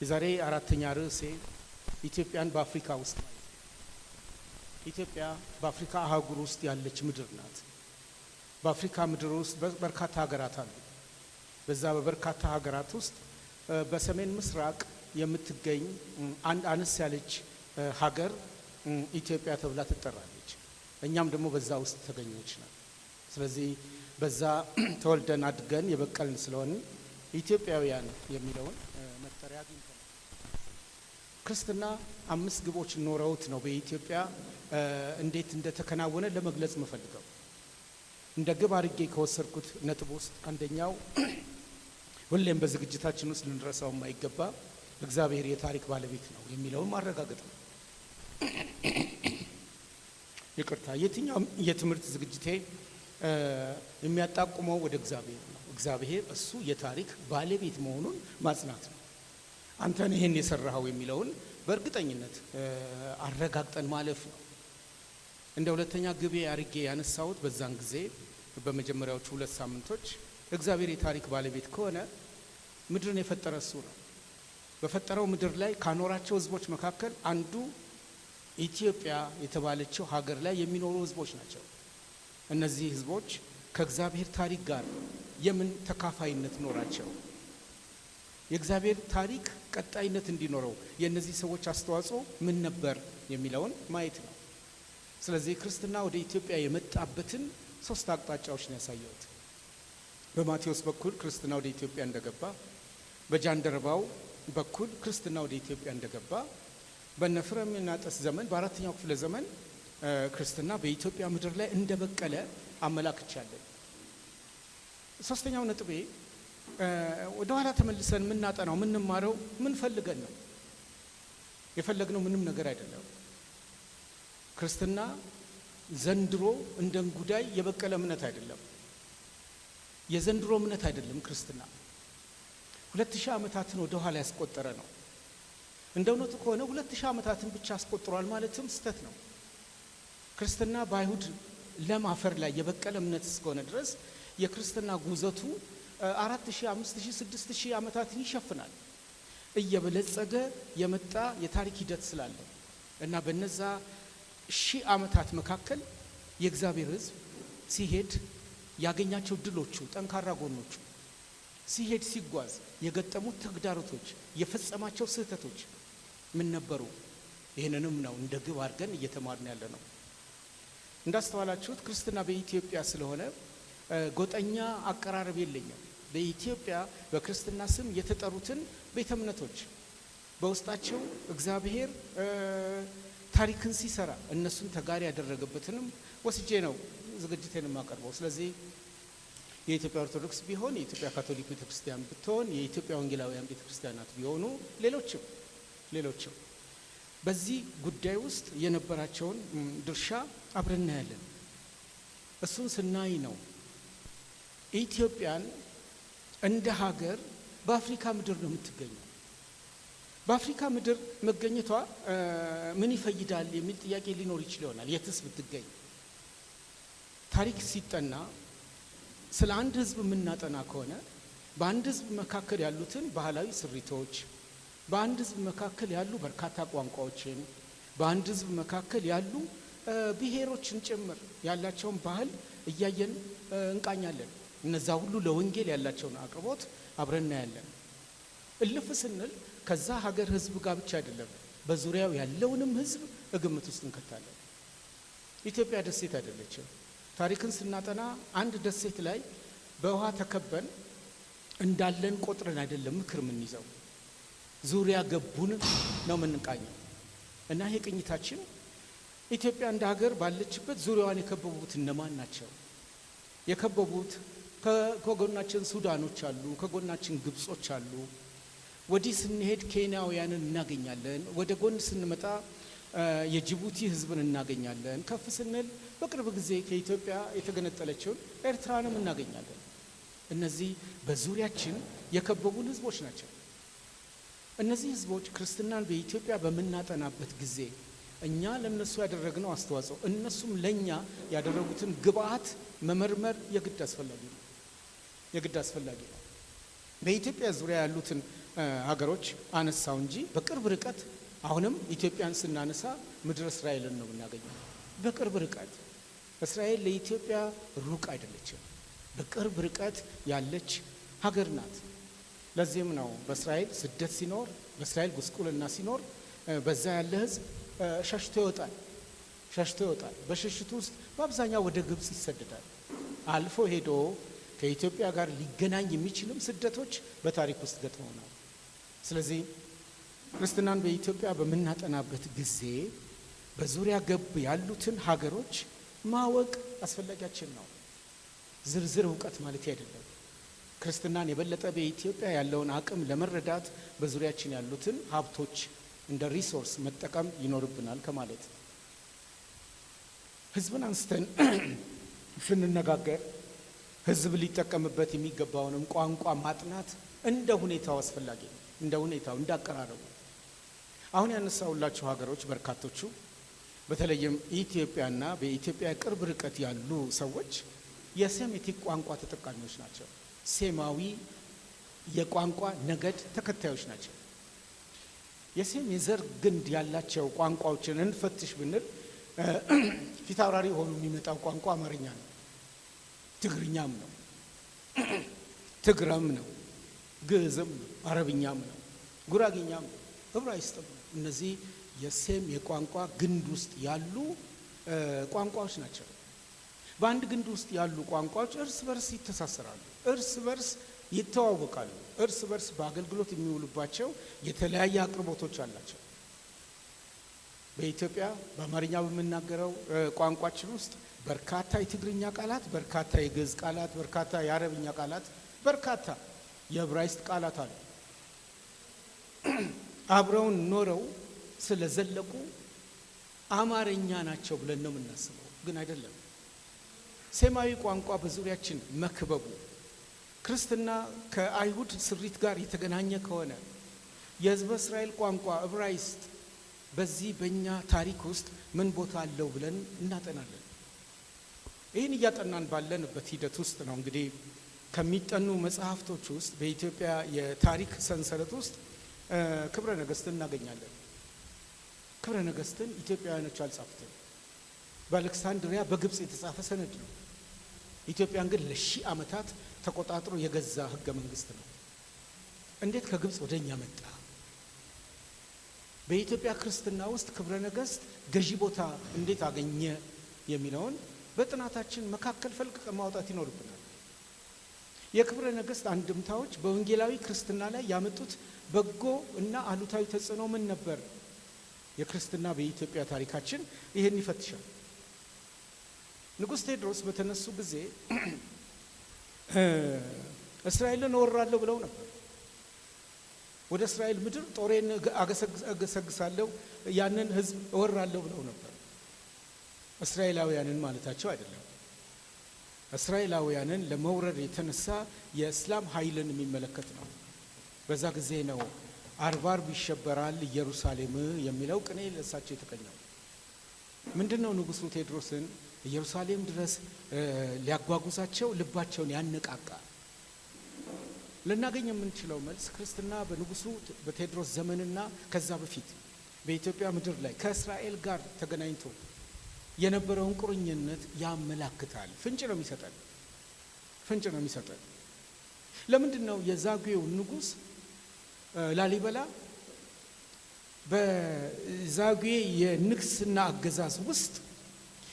የዛሬ አራተኛ ርዕሴ ኢትዮጵያን በአፍሪካ ውስጥ ማየት ነው። ኢትዮጵያ በአፍሪካ አህጉር ውስጥ ያለች ምድር ናት። በአፍሪካ ምድር ውስጥ በርካታ ሀገራት አሉ። በዛ በበርካታ ሀገራት ውስጥ በሰሜን ምስራቅ የምትገኝ አንድ አነስ ያለች ሀገር ኢትዮጵያ ተብላ ትጠራለች። እኛም ደግሞ በዛ ውስጥ ተገኞች ነን። ስለዚህ በዛ ተወልደን አድገን የበቀልን ስለሆን ኢትዮጵያውያን የሚለውን መጠሪያ አግኝተናል። ክርስትና አምስት ግቦች ኖረውት ነው በኢትዮጵያ እንዴት እንደተከናወነ ለመግለጽ የምፈልገው። እንደ ግብ አድርጌ ከወሰድኩት ነጥብ ውስጥ አንደኛው ሁሌም በዝግጅታችን ውስጥ ልንረሳው የማይገባ እግዚአብሔር የታሪክ ባለቤት ነው የሚለውን ማረጋገጥ ነው። ይቅርታ፣ የትኛውም የትምህርት ዝግጅቴ የሚያጣቁመው ወደ እግዚአብሔር ነው። እግዚአብሔር እሱ የታሪክ ባለቤት መሆኑን ማጽናት ነው። አንተን ይህን የሰራኸው የሚለውን በእርግጠኝነት አረጋግጠን ማለፍ ነው። እንደ ሁለተኛ ግቤ አድርጌ ያነሳሁት በዛን ጊዜ በመጀመሪያዎቹ 2 ሳምንቶች እግዚአብሔር የታሪክ ባለቤት ከሆነ ምድርን የፈጠረ እሱ ነው። በፈጠረው ምድር ላይ ካኖራቸው ሕዝቦች መካከል አንዱ ኢትዮጵያ የተባለችው ሀገር ላይ የሚኖሩ ሕዝቦች ናቸው። እነዚህ ሕዝቦች ከእግዚአብሔር ታሪክ ጋር የምን ተካፋይነት ኖራቸው? የእግዚአብሔር ታሪክ ቀጣይነት እንዲኖረው የእነዚህ ሰዎች አስተዋጽኦ ምን ነበር የሚለውን ማየት ነው። ስለዚህ ክርስትና ወደ ኢትዮጵያ የመጣበትን 3 አቅጣጫዎች ነው ያሳየሁት። በማቴዎስ በኩል ክርስትና ወደ ኢትዮጵያ እንደገባ፣ በጃንደረባው በኩል ክርስትና ወደ ኢትዮጵያ እንደገባ፣ በነ ፍሬምናጦስ ዘመን በ4ኛው ክፍለ ዘመን ክርስትና በኢትዮጵያ ምድር ላይ እንደበቀለ አመላክቻለሁ። ሶስተኛው ነጥቤ ወደ ኋላ ተመልሰን የምናጠናው የምንማረው ምን ፈልገን ነው? የፈለግነው ምንም ነገር አይደለም። ክርስትና ዘንድሮ እንደ እንጉዳይ የበቀለ እምነት አይደለም። የዘንድሮ እምነት አይደለም። ክርስትና 2000 ዓመታትን ወደ ኋላ ያስቆጠረ ነው። እንደ እውነቱ ከሆነ 2000 ዓመታትን ብቻ አስቆጥሯል ማለትም ስህተት ነው። ክርስትና በአይሁድ ለም አፈር ላይ የበቀለ እምነት እስከሆነ ድረስ የክርስትና ጉዘቱ 4000፣ 5000፣ 6000 ዓመታትን ይሸፍናል። እየበለጸገ የመጣ የታሪክ ሂደት ስላለው እና በነዛ ሺህ ዓመታት መካከል የእግዚአብሔር ሕዝብ ሲሄድ ያገኛቸው ድሎቹ፣ ጠንካራ ጎኖቹ፣ ሲሄድ ሲጓዝ የገጠሙት ተግዳሮቶች፣ የፈጸማቸው ስህተቶች ምን ነበሩ? ይህንንም ነው እንደ ግብ አድርገን እየተማርን ያለ ነው። እንዳስተዋላችሁት ክርስትና በኢትዮጵያ ስለሆነ ጎጠኛ አቀራረብ የለኝም። በኢትዮጵያ በክርስትና ስም የተጠሩትን ቤተ እምነቶች በውስጣቸው እግዚአብሔር ታሪክን ሲሰራ እነሱን ተጋሪ ያደረገበትንም ወስጄ ነው ዝግጅቴን የማቀርበው። ስለዚህ የኢትዮጵያ ኦርቶዶክስ ቢሆን፣ የኢትዮጵያ ካቶሊክ ቤተክርስቲያን ብትሆን፣ የኢትዮጵያ ወንጌላውያን ቤተክርስቲያናት ቢሆኑ፣ ሌሎችም ሌሎችም በዚህ ጉዳይ ውስጥ የነበራቸውን ድርሻ አብረን እናያለን። እሱን ስናይ ነው ኢትዮጵያን እንደ ሀገር በአፍሪካ ምድር ነው የምትገኘው። በአፍሪካ ምድር መገኘቷ ምን ይፈይዳል የሚል ጥያቄ ሊኖር ይችል ይሆናል። የትስ ብትገኝ? ታሪክ ሲጠና ስለ አንድ ሕዝብ የምናጠና ከሆነ በአንድ ሕዝብ መካከል ያሉትን ባህላዊ ስሪቶች፣ በአንድ ሕዝብ መካከል ያሉ በርካታ ቋንቋዎችን፣ በአንድ ሕዝብ መካከል ያሉ ብሔሮችን ጭምር ያላቸውን ባህል እያየን እንቃኛለን። እነዛ ሁሉ ለወንጌል ያላቸውን አቅርቦት አብረን እናያለን። እልፍ ስንል ከዛ ሀገር ሕዝብ ጋር ብቻ አይደለም፣ በዙሪያው ያለውንም ሕዝብ ግምት ውስጥ እንከታለን። ኢትዮጵያ ደሴት አይደለችም። ታሪክን ስናጠና አንድ ደሴት ላይ በውሃ ተከበን እንዳለን ቆጥረን አይደለም ምክር የምንይዘው፣ ዙሪያ ገቡን ነው የምንቃኘው። እና ይሄ ቅኝታችን ኢትዮጵያ እንደ ሀገር ባለችበት ዙሪያዋን የከበቡት እነማን ናቸው? የከበቡት ከጎናችን ሱዳኖች አሉ፣ ከጎናችን ግብጾች አሉ። ወዲህ ስንሄድ ኬንያውያንን እናገኛለን። ወደ ጎን ስንመጣ የጅቡቲ ሕዝብን እናገኛለን። ከፍ ስንል በቅርብ ጊዜ ከኢትዮጵያ የተገነጠለችውን ኤርትራንም እናገኛለን። እነዚህ በዙሪያችን የከበቡን ሕዝቦች ናቸው። እነዚህ ሕዝቦች ክርስትናን በኢትዮጵያ በምናጠናበት ጊዜ እኛ ለነሱ ያደረግነው አስተዋጽኦ፣ እነሱም ለኛ ያደረጉትን ግብአት መመርመር የግድ አስፈላጊ ነው። የግድ አስፈላጊ ነው። በኢትዮጵያ ዙሪያ ያሉትን ሀገሮች አነሳው እንጂ በቅርብ ርቀት አሁንም ኢትዮጵያን ስናነሳ ምድረ እስራኤልን ነው የምናገኘው። በቅርብ ርቀት እስራኤል ለኢትዮጵያ ሩቅ አይደለችም። በቅርብ ርቀት ያለች ሀገር ናት። ለዚህም ነው በእስራኤል ስደት ሲኖር፣ በእስራኤል ጉስቁልና ሲኖር በዛ ያለ ሕዝብ ሸሽቶ ይወጣል፣ ሸሽቶ ይወጣል። በሽሽቱ ውስጥ በአብዛኛው ወደ ግብፅ ይሰደዳል። አልፎ ሄዶ ከኢትዮጵያ ጋር ሊገናኝ የሚችልም ስደቶች በታሪክ ውስጥ ገጥመውናል። ስለዚህ ክርስትናን በኢትዮጵያ በምናጠናበት ጊዜ በዙሪያ ገብ ያሉትን ሀገሮች ማወቅ አስፈላጊያችን ነው። ዝርዝር እውቀት ማለት አይደለም። ክርስትናን የበለጠ በኢትዮጵያ ያለውን አቅም ለመረዳት በዙሪያችን ያሉትን ሀብቶች እንደ resource መጠቀም ይኖርብናል ከማለት። ህዝብን አንስተን ስንነጋገር ህዝብ ሊጠቀምበት የሚገባውንም ቋንቋ ማጥናት እንደ ሁኔታው አስፈላጊ ነው። እንደ ሁኔታው፣ እንዳቀራረቡ። አሁን ያነሳሁላችሁ ሀገሮች በርካቶቹ፣ በተለይም ኢትዮጵያና በኢትዮጵያ ቅርብ ርቀት ያሉ ሰዎች የሴሜቲክ ቋንቋ ተጠቃሚዎች ናቸው። ሴማዊ የቋንቋ ነገድ ተከታዮች ናቸው። የሴም የዘር ግንድ ያላቸው ቋንቋዎችን እንፈትሽ ብንል ፊታውራሪ ሆኖ የሚመጣው ቋንቋ አማርኛ ነው። ትግርኛም ነው፣ ትግረም ነው፣ ግዕዝም ነው፣ አረብኛም ነው፣ ጉራጌኛም ነው፣ ዕብራይስጥም ነው። እነዚህ የሴም የቋንቋ ግንድ ውስጥ ያሉ ቋንቋዎች ናቸው። በአንድ ግንድ ውስጥ ያሉ ቋንቋዎች እርስ በርስ ይተሳሰራሉ፣ እርስ በርስ ይተዋወቃሉ፣ እርስ በርስ በአገልግሎት የሚውሉባቸው የተለያየ አቅርቦቶች አላቸው። በኢትዮጵያ በአማርኛ በምናገረው ቋንቋችን ውስጥ በርካታ የትግርኛ ቃላት፣ በርካታ የግዕዝ ቃላት፣ በርካታ የአረብኛ ቃላት፣ በርካታ የዕብራይስጥ ቃላት አሉ። አብረውን ኖረው ስለዘለቁ አማርኛ ናቸው ብለን ነው የምናስበው፣ ግን አይደለም። ሴማዊ ቋንቋ በዙሪያችን መክበቡ፣ ክርስትና ከአይሁድ ስሪት ጋር የተገናኘ ከሆነ፣ የሕዝበ እስራኤል ቋንቋ ዕብራይስጥ በዚህ በእኛ ታሪክ ውስጥ ምን ቦታ አለው ብለን እናጠናለን። ይህን እያጠናን ባለንበት ሂደት ውስጥ ነው እንግዲህ ከሚጠኑ መጽሐፍቶች ውስጥ በኢትዮጵያ የታሪክ ሰንሰለት ውስጥ ክብረ ነገሥትን እናገኛለን። ክብረ ነገሥትን ኢትዮጵያውያኖች አልጻፉትም። በአሌክሳንድሪያ በግብፅ የተጻፈ ሰነድ ነው። ኢትዮጵያን ግን ለ1000 ዓመታት ተቆጣጥሮ የገዛ ሕገ መንግስት ነው። እንዴት ከግብፅ ወደ እኛ መጣ? በኢትዮጵያ ክርስትና ውስጥ ክብረ ነገሥት ገዢ ቦታ እንዴት አገኘ የሚለውን በጥናታችን መካከል ፈልቅቀን ማውጣት ይኖርብናል። የክብረ ነገሥት አንድምታዎች በወንጌላዊ ክርስትና ላይ ያመጡት በጎ እና አሉታዊ ተጽዕኖ ምን ነበር? የክርስትና በኢትዮጵያ ታሪካችን ይህን ይፈትሻል። ንጉሥ ቴዎድሮስ በተነሱ ጊዜ እስራኤልን እወራለሁ ብለው ነበር። ወደ እስራኤል ምድር ጦሬን አገሰግሳለሁ፣ ያንን ሕዝብ እወራለሁ ብለው ነበር። እስራኤላውያንን ማለታቸው አይደለም። እስራኤላውያንን ለመውረር የተነሳ የእስላም ኃይልን የሚመለከት ነው። በዛ ጊዜ ነው "አርብ አርብ ይሸበራል ኢየሩሳሌም" የሚለው ቅኔ ለእሳቸው የተቀኘው። ምንድን ነው ንጉሱ ቴዎድሮስን ኢየሩሳሌም ድረስ ሊያጓጉዛቸው ልባቸውን ያነቃቃ? ልናገኝ የምንችለው መልስ ክርስትና በንጉሱ በቴዎድሮስ ዘመንና ከዛ በፊት በኢትዮጵያ ምድር ላይ ከእስራኤል ጋር ተገናኝቶ የነበረውን ቁርኝነት ያመላክታል። ፍንጭ ነው የሚሰጠን። ፍንጭ ነው የሚሰጠን። ለምንድን ነው የዛጉዌው ንጉስ ላሊበላ በዛጉዌ የንግስና አገዛዝ ውስጥ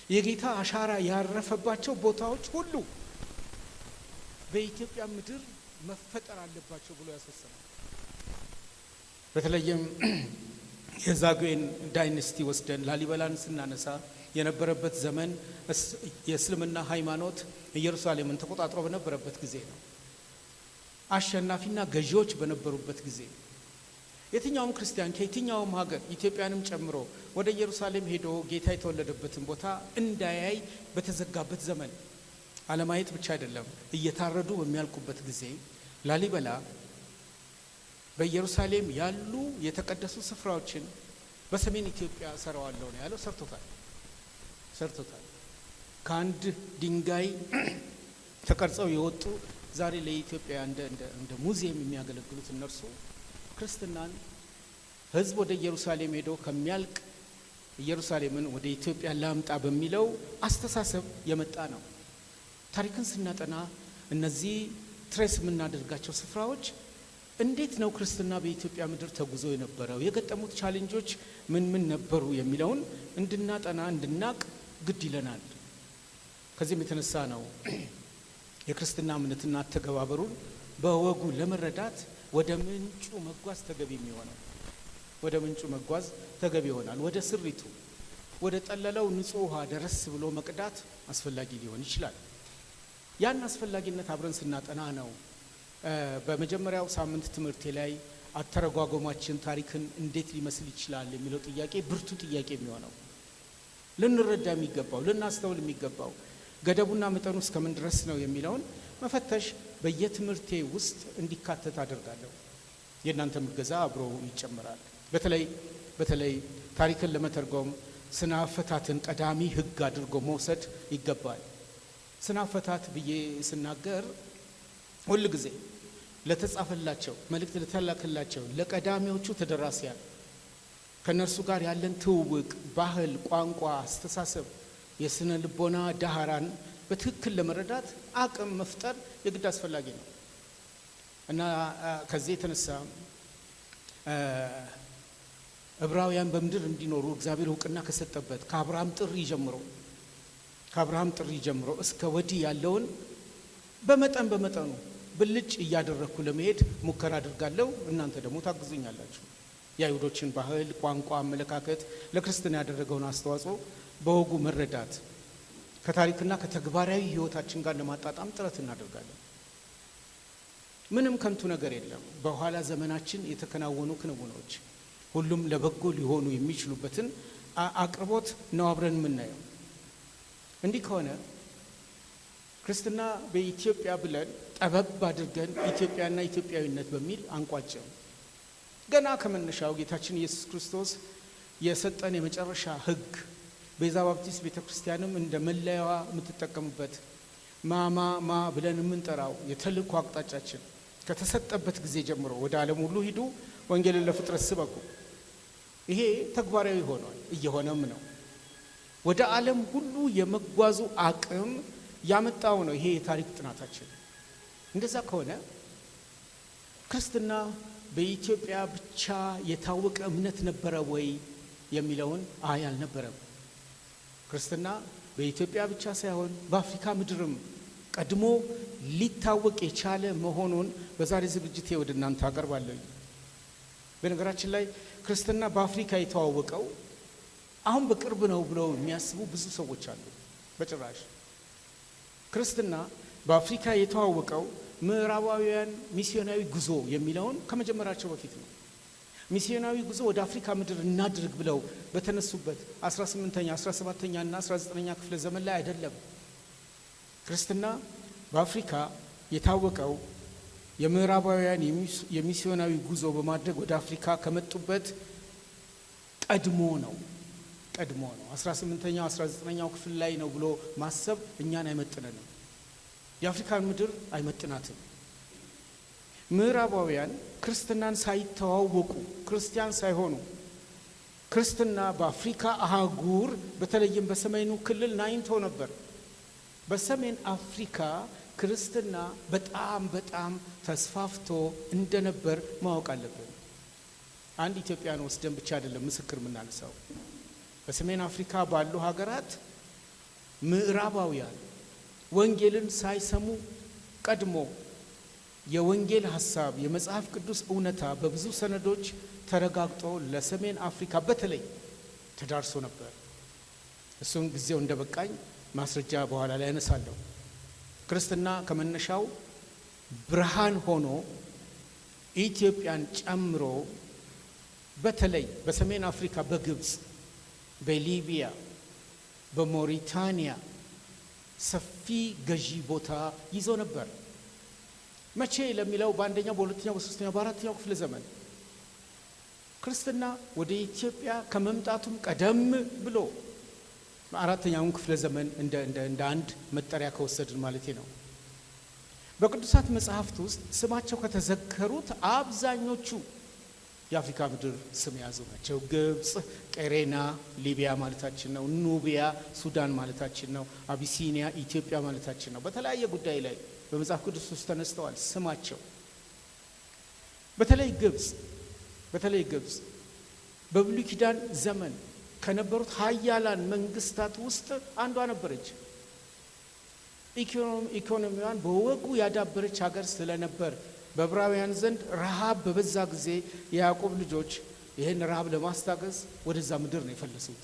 የጌታ አሻራ ያረፈባቸው ቦታዎች ሁሉ በኢትዮጵያ ምድር መፈጠር አለባቸው ብሎ ያስወሰናል? በተለይም የዛጉዌን dynasty ወስደን ላሊበላን ስናነሳ የነበረበት ዘመን የእስልምና ሃይማኖት ኢየሩሳሌምን ተቆጣጥሮ በነበረበት ጊዜ ነው። አሸናፊና ገዢዎች በነበሩበት ጊዜ፣ የትኛውም ክርስቲያን ከየትኛውም ሀገር ኢትዮጵያንም ጨምሮ ወደ ኢየሩሳሌም ሄዶ ጌታ የተወለደበትን ቦታ እንዳያይ በተዘጋበት ዘመን፣ አለማየት ብቻ አይደለም፣ እየታረዱ በሚያልቁበት ጊዜ፣ ላሊበላ በኢየሩሳሌም ያሉ የተቀደሱ ስፍራዎችን በሰሜን ኢትዮጵያ እሰራዋለሁ ነው ያለው። ሰርቶታል፣ ሰርቶታል። ከአንድ ድንጋይ ተቀርጸው የወጡ ዛሬ ለኢትዮጵያ እንደ ሙዚየም የሚያገለግሉት እነርሱ ክርስትናን ሕዝብ ወደ ኢየሩሳሌም ሄዶ ከሚያልቅ ኢየሩሳሌምን ወደ ኢትዮጵያ ላምጣ በሚለው አስተሳሰብ የመጣ ነው። ታሪክን ስናጠና እነዚህ trace የምናደርጋቸው ስፍራዎች እንዴት ነው ክርስትና በኢትዮጵያ ምድር ተጉዞ የነበረው፣ የገጠሙት challenge ኦች ምን ምን ነበሩ የሚለውን እንድናጠና እንድናቅ ግድ ይለናል። ከዚህም የተነሳ ነው የክርስትና እምነትና አተገባበሩን በወጉ ለመረዳት ወደ ምንጩ መጓዝ ተገቢ የሚሆነው። ወደ ምንጩ መጓዝ ተገቢ ይሆናል። ወደ ስሪቱ፣ ወደ ጠለለው ንጹሕ ውሃ ደረስ ብሎ መቅዳት አስፈላጊ ሊሆን ይችላል። ያን አስፈላጊነት አብረን ስናጠና ነው በመጀመሪያው ሳምንት ትምህርቴ ላይ አተረጓጎማችን ታሪክን እንዴት ሊመስል ይችላል የሚለው ጥያቄ ብርቱ ጥያቄ የሚሆነው። ልንረዳ የሚገባው፣ ልናስተውል የሚገባው ገደቡና መጠኑ እስከምን ድረስ ነው የሚለውን መፈተሽ በየትምህርቴ ውስጥ እንዲካተት አደርጋለሁ። የእናንተም እገዛ አብሮ ይጨምራል። በተለይ በተለይ ታሪክን ለመተርጎም ስነ አፈታትን ቀዳሚ ሕግ አድርጎ መውሰድ ይገባል። ስነ አፈታት ብዬ ስናገር ሁል ጊዜ ለተጻፈላቸው፣ መልእክት ለተላከላቸው ለቀዳሚዎቹ ተደራሲያን ከእነርሱ ጋር ያለን ትውውቅ፣ ባህል፣ ቋንቋ፣ አስተሳሰብ፣ የስነ ልቦና ዳህራን በትክክል ለመረዳት አቅም መፍጠር የግድ አስፈላጊ ነው። እና ከዚህ የተነሳ ዕብራውያን በምድር እንዲኖሩ እግዚአብሔር እውቅና ከሰጠበት ከአብርሃም ጥሪ ጀምሮ እስከ ወዲህ ያለውን በመጠን በመጠኑ ብልጭ እያደረግኩ ለመሄድ ሙከራ አድርጋለሁ። እናንተ ደግሞ ታግዙኛላችሁ። የአይሁዶችን ባህል፣ ቋንቋ፣ አመለካከት ለክርስትና ያደረገውን አስተዋጽኦ በወጉ መረዳት ከታሪክና ከተግባራዊ ሕይወታችን ጋር ለማጣጣም ጥረት እናደርጋለን። ምንም ከንቱ ነገር የለም። በኋላ ዘመናችን የተከናወኑ ክንውኖች ሁሉም ለበጎ ሊሆኑ የሚችሉበትን አቅርቦት ነው አብረን የምናየው። እንዲህ ከሆነ ክርስትና በኢትዮጵያ ብለን ጠበብ አድርገን ኢትዮጵያና ኢትዮጵያዊነት በሚል አንቋጭም። ገና ከመነሻው ጌታችን ኢየሱስ ክርስቶስ የሰጠን የመጨረሻ ሕግ፣ ቤዛ ባፕቲስት ቤተ ክርስቲያንም እንደ መለያዋ የምትጠቀምበት ማማ ማ ብለን የምንጠራው የተልእኮ አቅጣጫችን ከተሰጠበት ጊዜ ጀምሮ ወደ ዓለም ሁሉ ሂዱ፣ ወንጌልን ለፍጥረት ስበኩ። ይሄ ተግባራዊ ሆኗል፣ እየሆነም ነው። ወደ ዓለም ሁሉ የመጓዙ አቅም ያመጣው ነው ይሄ የታሪክ ጥናታችን። እንደዛ ከሆነ ክርስትና በኢትዮጵያ ብቻ የታወቀ እምነት ነበረ ወይ የሚለውን አይ፣ አልነበረም። ክርስትና በኢትዮጵያ ብቻ ሳይሆን በአፍሪካ ምድርም ቀድሞ ሊታወቅ የቻለ መሆኑን በዛሬ ዝግጅቴ ወደ እናንተ አቀርባለሁ። በነገራችን ላይ ክርስትና በአፍሪካ የተዋወቀው አሁን በቅርብ ነው ብለው የሚያስቡ ብዙ ሰዎች አሉ። በጭራሽ። ክርስትና በአፍሪካ የተዋወቀው ምዕራባውያን ሚስዮናዊ ጉዞ የሚለውን ከመጀመራቸው በፊት ነው። ሚስዮናዊ ጉዞ ወደ አፍሪካ ምድር እናድርግ ብለው በተነሱበት 18ኛ፣ 17ኛ እና 19ኛ ክፍለ ዘመን ላይ አይደለም። ክርስትና በአፍሪካ የታወቀው የምዕራባውያን የሚስዮናዊ ጉዞ በማድረግ ወደ አፍሪካ ከመጡበት ቀድሞ ነው። ቀድሞ ነው። 18ኛው፣ 19ኛው ክፍል ላይ ነው ብሎ ማሰብ እኛን አይመጥነንም። የአፍሪካን ምድር አይመጥናትም። ምዕራባውያን ክርስትናን ሳይተዋወቁ፣ ክርስቲያን ሳይሆኑ ክርስትና በአፍሪካ አህጉር በተለይም በሰሜኑ ክልል ናኝቶ ነበር። በሰሜን አፍሪካ ክርስትና በጣም በጣም ተስፋፍቶ እንደነበር ማወቅ አለብን። አንድ ኢትዮጵያን ወስደን ብቻ አይደለም ምስክር የምናነሳው። በሰሜን አፍሪካ ባሉ ሀገራት ምዕራባውያን ወንጌልን ሳይሰሙ ቀድሞ የወንጌል ሀሳብ፣ የመጽሐፍ ቅዱስ እውነታ በብዙ ሰነዶች ተረጋግጦ ለሰሜን አፍሪካ በተለይ ተዳርሶ ነበር። እሱን ጊዜው እንደ በቃኝ ማስረጃ በኋላ ላይ አነሳለሁ። ክርስትና ከመነሻው ብርሃን ሆኖ ኢትዮጵያን ጨምሮ በተለይ በሰሜን አፍሪካ በግብፅ፣ በሊቢያ፣ በሞሪታኒያ ሰፊ ገዢ ቦታ ይዞ ነበር። መቼ ለሚለው በአንደኛው፣ በሁለተኛው፣ በሶስተኛው፣ በአራተኛው ክፍለ ዘመን፣ ክርስትና ወደ ኢትዮጵያ ከመምጣቱም ቀደም ብሎ አራተኛውን ክፍለ ዘመን እንደ አንድ መጠሪያ ከወሰድን ማለት ነው። በቅዱሳት መጽሐፍት ውስጥ ስማቸው ከተዘከሩት አብዛኞቹ የአፍሪካ ምድር ስም የያዙ ናቸው። ግብፅ፣ ቀሬና፣ ሊቢያ ማለታችን ነው። ኑቢያ፣ ሱዳን ማለታችን ነው። አቢሲኒያ፣ ኢትዮጵያ ማለታችን ነው። በተለያየ ጉዳይ ላይ በመጽሐፍ ቅዱስ ውስጥ ተነስተዋል ስማቸው። በተለይ ግብፅ በተለይ ግብፅ በብሉይ ኪዳን ዘመን ከነበሩት ሀያላን መንግስታት ውስጥ አንዷ ነበረች። ኢኮኖሚዋን በወጉ ያዳበረች ሀገር ስለነበር በዕብራውያን ዘንድ ረሃብ በበዛ ጊዜ የያዕቆብ ልጆች ይህን ረሃብ ለማስታገስ ወደዛ ምድር ነው የፈለሱት።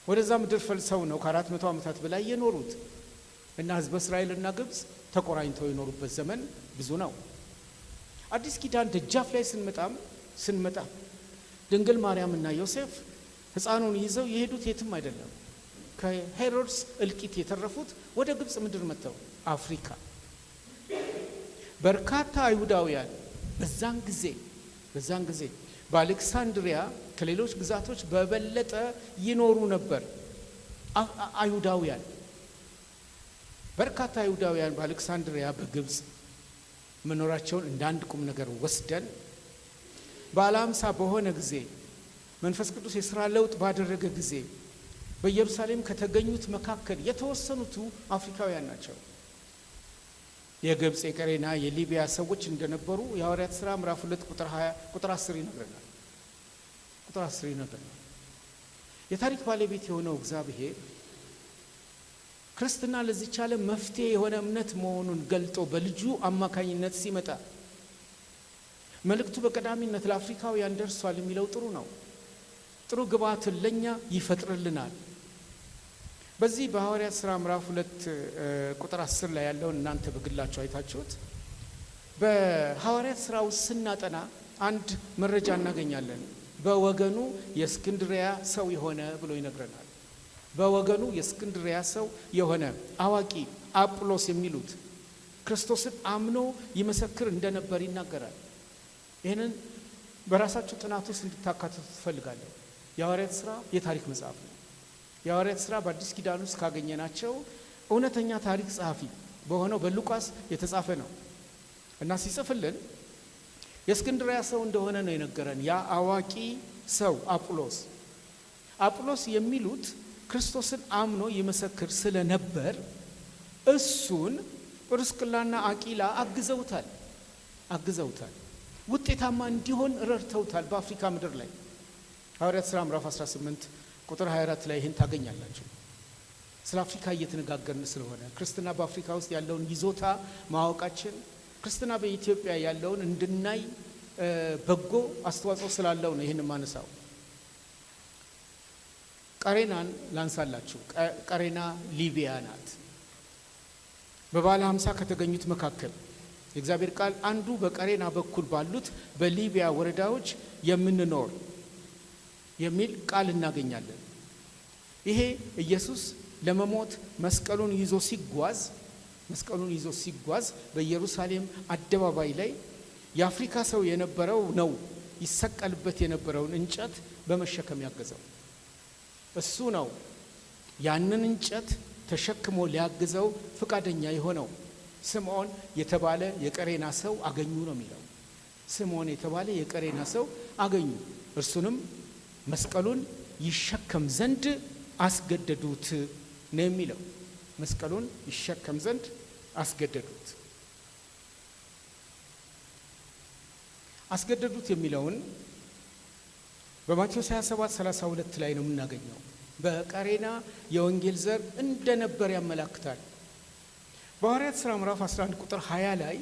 ወደዛ ምድር ፈልሰው ነው ከ400 ዓመታት በላይ የኖሩት እና ሕዝበ እስራኤልና ግብፅ ተቆራኝተው የኖሩበት ዘመን ብዙ ነው። አዲስ ኪዳን ደጃፍ ላይ ስንመጣ ድንግል ማርያምና ዮሴፍ ሕፃኑን ይዘው የሄዱት የትም አይደለም። ከሄሮድስ እልቂት የተረፉት ወደ ግብፅ ምድር መጥተው አፍሪካ። በርካታ አይሁዳውያን በዛን ጊዜ በአሌክሳንድሪያ ከሌሎች ግዛቶች በበለጠ ይኖሩ ነበር። አይሁዳውያን፣ በርካታ አይሁዳውያን በአሌክሳንድሪያ በግብፅ መኖራቸውን እንደ አንድ ቁም ነገር ወስደን፣ በዓለ ሃምሳ በሆነ ጊዜ፣ መንፈስ ቅዱስ የሥራ ለውጥ ባደረገ ጊዜ በኢየሩሳሌም ከተገኙት መካከል የተወሰኑቱ አፍሪካውያን ናቸው። የግብፅ፣ የቀሬና፣ የሊቢያ ሰዎች እንደነበሩ የሐዋርያት ሥራ ምዕራፍ 2 ቁጥር 20፣ ቁጥር 10 ይነግረናል። ቁጥር 10 ይነግረናል። የታሪክ ባለቤት የሆነው እግዚአብሔር ክርስትና ለዚች ዓለም መፍትሄ የሆነ እምነት መሆኑን ገልጦ በልጁ አማካኝነት ሲመጣ መልእክቱ በቀዳሚነት ለአፍሪካውያን ደርሷል የሚለው ጥሩ ነው። ጥሩ ግብዓትን ለእኛ ይፈጥርልናል። በዚህ በሐዋርያት ሥራ ምዕራፍ 2 ቁጥር 10 ላይ ያለውን እናንተ በግላችሁ አይታችሁት፣ በሐዋርያት ሥራ ውስጥ ስናጠና አንድ መረጃ እናገኛለን። በወገኑ የእስክንድሪያ ሰው የሆነ ብሎ ይነግረናል። በወገኑ የእስክንድሪያ ሰው የሆነ አዋቂ አጵሎስ የሚሉት ክርስቶስን አምኖ ይመሰክር እንደነበር ይናገራል። ይህንን በራሳችሁ ጥናት ውስጥ እንድታካትቱ ትፈልጋለሁ። የሐዋርያት ሥራ የታሪክ መጽሐፍ ነው። የሐዋርያት ሥራ በአዲስ ኪዳን ውስጥ ካገኘናቸው እውነተኛ ታሪክ ጸሐፊ በሆነው በሉቃስ የተጻፈ ነው እና ሲጽፍልን የእስክንድሪያ ሰው እንደሆነ ነው የነገረን። ያ አዋቂ ሰው አጵሎስ፣ አጵሎስ የሚሉት ክርስቶስን አምኖ ይመሰክር ስለነበር እሱን ጵርስቅላና አቂላ አግዘውታል። ውጤታማ እንዲሆን ረድተውታል። በአፍሪካ ምድር ላይ ሐዋርያት ሥራ ምዕራፍ 18 ቁጥር 24 ላይ ይህን ታገኛላችሁ። ስለ አፍሪካ እየተነጋገርን ስለሆነ ክርስትና በአፍሪካ ውስጥ ያለውን ይዞታ ማወቃችን ክርስትና በኢትዮጵያ ያለውን እንድናይ በጎ አስተዋጽኦ ስላለው ነው ይህን ማነሳው። ቀሬናን ላንሳላችሁ። ቀሬና ሊቢያ ናት። በበዓለ ሃምሳ ከተገኙት መካከል የእግዚአብሔር ቃል አንዱ በቀሬና በኩል ባሉት በሊቢያ ወረዳዎች የምንኖር የሚል ቃል እናገኛለን። ይሄ ኢየሱስ ለመሞት መስቀሉን ይዞ ሲጓዝ በኢየሩሳሌም አደባባይ ላይ የአፍሪካ ሰው የነበረው ነው ይሰቀልበት የነበረውን እንጨት በመሸከም ያገዘው። እሱ ነው ያንን እንጨት ተሸክሞ ሊያግዘው ፈቃደኛ የሆነው። ስምዖን የተባለ የቀሬና ሰው አገኙ ነው የሚለው። ስምዖን የተባለ የቀሬና ሰው አገኙ፣ እርሱንም መስቀሉን ይሸከም ዘንድ አስገደዱት ነው የሚለው። መስቀሉን ይሸከም ዘንድ አስገደዱት። አስገደዱት የሚለውን በማቴዎስ 27 32 ላይ ነው የምናገኘው። በቀሬና የወንጌል ዘር እንደነበር ያመላክታል። በሐዋርያት ሥራ ምዕራፍ 11 ቁጥር 20 ላይ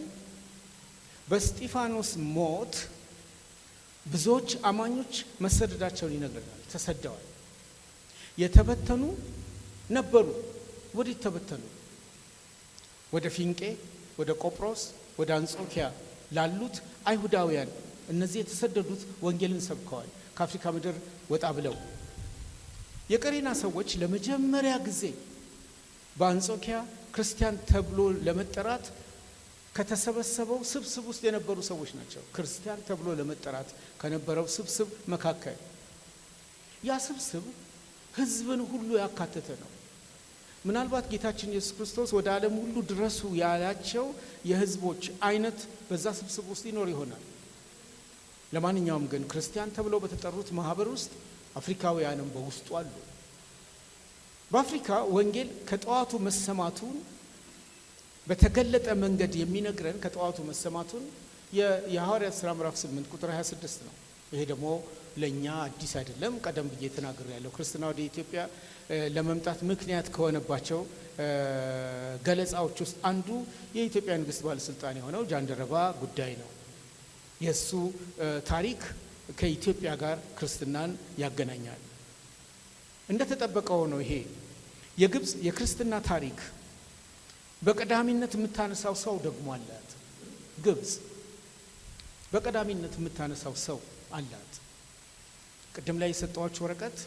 በእስጢፋኖስ ሞት ብዙዎች አማኞች መሰደዳቸውን ይነግረናል። ተሰደዋል። የተበተኑ ነበሩ። ወዴት ተበተኑ? ወደ ፊንቄ፣ ወደ ቆጵሮስ፣ ወደ አንጾኪያ ላሉት አይሁዳውያን እነዚህ የተሰደዱት ወንጌልን ሰብከዋል። ከአፍሪካ ምድር ወጣ ብለው የቀሬና ሰዎች ለመጀመሪያ ጊዜ በአንጾኪያ ክርስቲያን ተብሎ ለመጠራት ከተሰበሰበው ስብስብ ውስጥ የነበሩ ሰዎች ናቸው። ክርስቲያን ተብሎ ለመጠራት ከነበረው ስብስብ መካከል፣ ያ ስብስብ ሕዝብን ሁሉ ያካተተ ነው። ምናልባት ጌታችን ኢየሱስ ክርስቶስ ወደ ዓለም ሁሉ ድረሱ ያላቸው የሕዝቦች አይነት በዛ ስብስብ ውስጥ ይኖር ይሆናል። ለማንኛውም ግን ክርስቲያን ተብለው በተጠሩት ማህበር ውስጥ አፍሪካውያንም በውስጡ አሉ። በአፍሪካ ወንጌል ከጠዋቱ መሰማቱን በተገለጠ መንገድ የሚነግረን ከጠዋቱ መሰማቱን የሐዋርያት ሥራ ምዕራፍ 8 ቁጥር 26 ነው። ይሄ ደግሞ ለእኛ አዲስ አይደለም። ቀደም ብዬ ተናግሬያለሁ። ክርስትና ወደ ኢትዮጵያ ለመምጣት ምክንያት ከሆነባቸው ገለጻዎች ውስጥ አንዱ የኢትዮጵያ ንግሥት ባለስልጣን የሆነው ጃንደረባ ጉዳይ ነው። የእሱ ታሪክ ከኢትዮጵያ ጋር ክርስትናን ያገናኛል። እንደተጠበቀው ነው። ይሄ የግብፅ የክርስትና ታሪክ በቀዳሚነት የምታነሳው ሰው ደግሞ አላት። ግብፅ በቀዳሚነት የምታነሳው ሰው አላት። ቅድም ላይ የሰጠኋችሁ ወረቀት